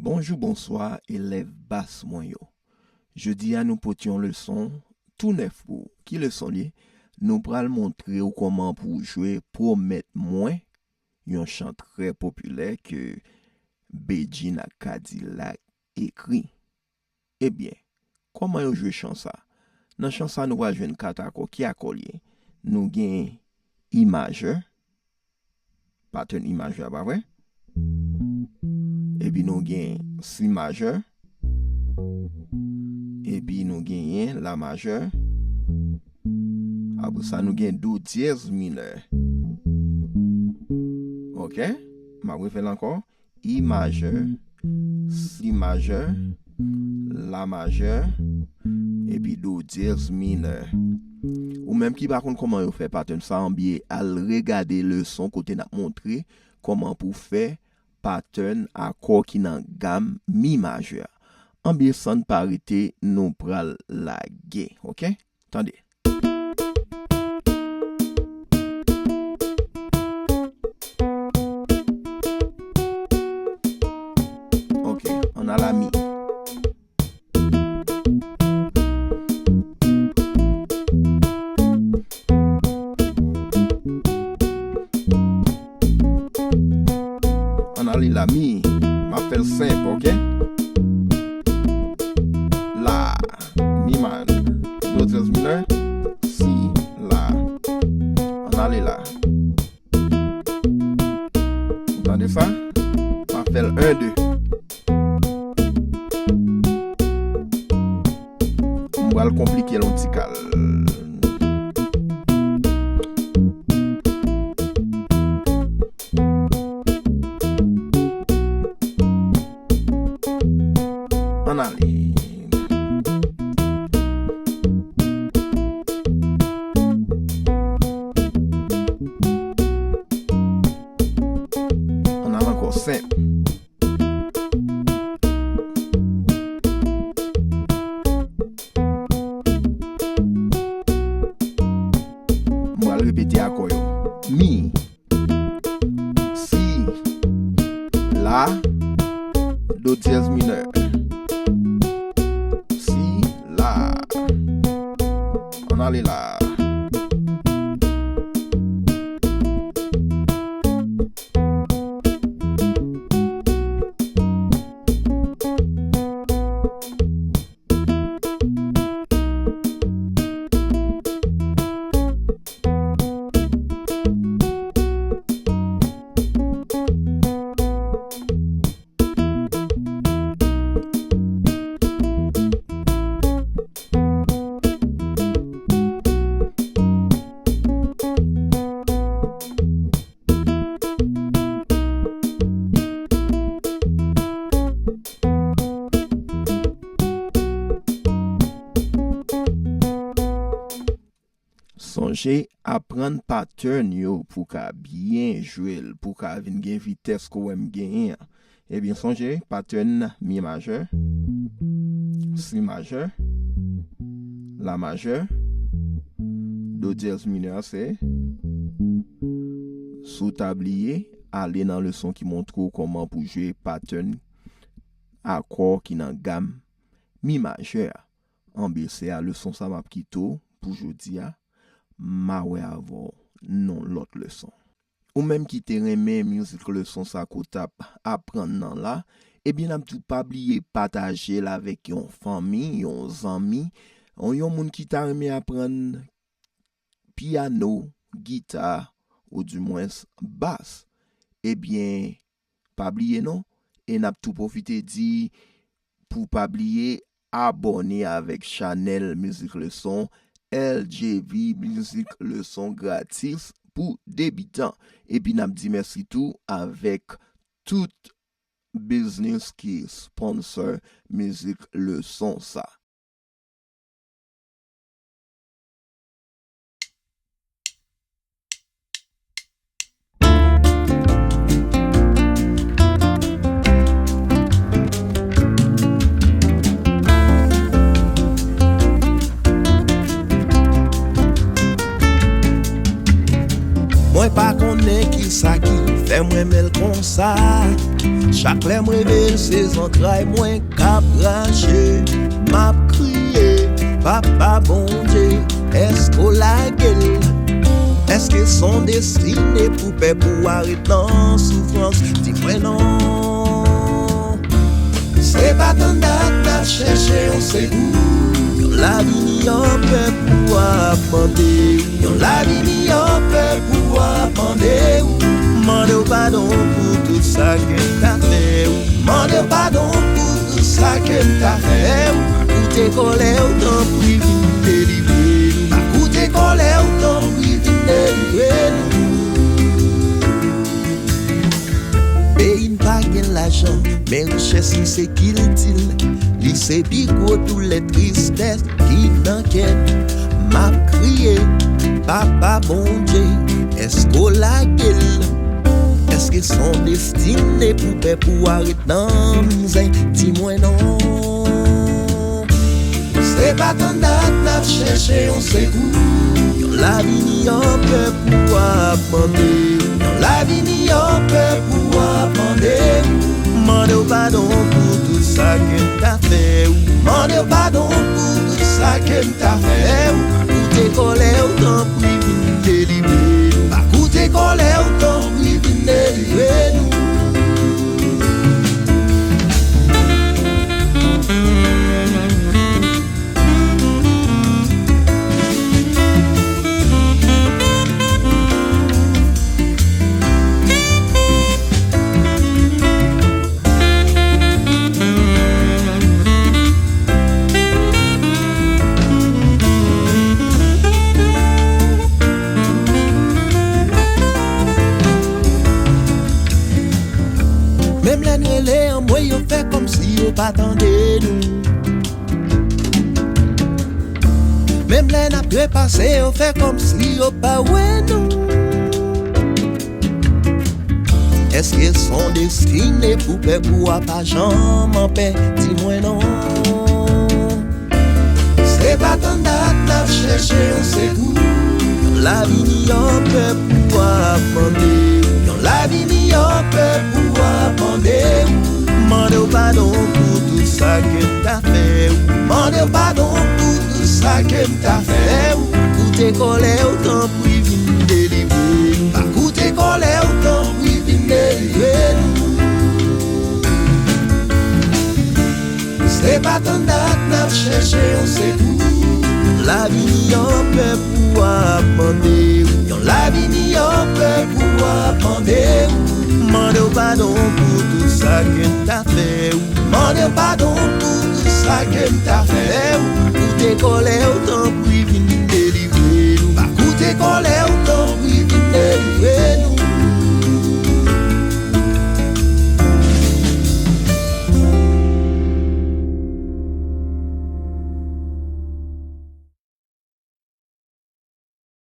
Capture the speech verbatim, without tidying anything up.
Bonjou, bonswa, elèv bas mwen yo. Jodi a, nou pote yon leson tou nèf pou ou. Ki leson li ye? Nou pral montre w kòman pou w jwe Pwomèt Mwen, yon chan trè popilè ke Bedjine ak Kadilak ekri. Ebyen, kòman yo jwe chan sa? Nan chan sa, nou pral jwenn kat akò. Ki akò l ye? Nou gen I majè, patèn I majè a, pa vre? Epi nou gen Si majè. Epi nou genyen La majè. Apre sa, nou gen Do dyèz minè. Ok? M ap refè l ankò. I majè, Si majè, La majè, epi Do dyèz minè. Ou menm ki pa konn kòman yo fè patèn sa, anbyen al regade leson kote n ap montre kòman pou fè patèn akò ki nan gam Mi majè a. Anbyen san n pa rete, nou pral lage, ok? Tande. Ok, ann al a Mi. Ann ale la, Mi. M ap fè l senp, ok? La, Mi majè, Do dyèz minè, Si, La. Ann ale la. Ou tande sa? M ap fè l en, de. M pral konplike l yon ti kal. Ann ale. Ann al ankò, senp. M pral repete akò yo. Mi, Si, La, Do dyèz minè. Si, La. Ann ale la. Sonje aprann patèn yo pou w ka byen jwe l, pou w ka vin gen vitès ke w wè m genyen an. Ebyen, sonje, patèn Mi majè, Si majè, La majè, Do dyèz minè, se. Si w ta bliye, ale nan leson ki montre w kòman pou jwe patèn akò ki nan gam Mi majè a. Anbyen, se a leson sa m ap kite w pou jodi a. M a wè avè w nan lòt leson. Ou menm ki te renmen mizik leson sa ke w t ap aprann nan la, ebyen, n ap di w pa bliye pataje l avèk yon fanmi, yon zanmi, yon, yon moun ki ta renmen aprann pyano, gita, oudimwens bas. Ebyen, pa bliye non, e n ap tou pwofite di pou pa bliye abòne avèk chanèl Mizik Leson, L J V Mizik Leson gratis pou debitan. Epi n ap di mèsi tou avèk tout biznis ki sponsor Mizik Leson sa. Mwen pa konnen kisa ki fè M renmen l konsa. Chak lè m reve l, se zantray mwen k ap rache. M ap kriye, Papa Bondye, èske w lage l? Èske s on destine pou pèp ou a ret nan soufrans? Di mwen non. Se pa tannat n ap chèche yon sekou. Yon lavi miyò pèp ou a ap mande w. Yon lavi miyò pèp ou a ap mande w. Mande w padon pou tout sa ke m ta fè w. Mande w padon pou tout sa ke m ta fè w. Pa koute kòlè w, tanpri vin delivre nou. Pa koute kòlè w, tanpri vin delivre nou. Peyi n pa gen lajan, men richès li se kilti l. Li se pi gwo doulè, tristès ki nan kè n. M ap kriye, Papa Bondye, èske w lage l? Èske s on destine pou pèp ou a ret nan mizè? Di mwen non. Se pa tannat n ap chèche yon sekou. Yon lavi miyò pèp ou a ap mande w. Yon lavi miyò pèp ou a ap mande w. Mande w padon pou tout sa ke m ta fè w. Mande w padon pou tout sa ke m ta fè w. Pa koute kòlè w, tanpri vin delivre nou. Pa koute kòlè w, tanpri vin delivre nou. Menm lè n rele anmwe, yo fè kòmsi yo pa tande nou. Menm lè n ap trepase, yo fè kòmsi yo pa wè nou. Èske s on destine pou pèp ou a pa janm anpè? Di mwen non. Se pa tannat n ap chèche yon sekou. Yon lavi miyò pèp ou a ap mande w. Yon lavi miyò pèp ou a ap mande w. Mande w padon pou tout sa ke m ta fè w. Mande w padon pou tout sa ke m ta fè w. Pa koute kòlè w, tanpri vin delivre nou. Pa koute kòlè w, tanpri vin delivre nou. Se pa tannat n ap chèche yon sekou. Yon lavi miyò pèp ou a ap mande w. Yon lavi miyò pèp ou a ap mande w. Mande w padon pou tout sa ke m ta fè w. Mande w padon pou tout sa ke m ta fè w. Pa koute kòlè w,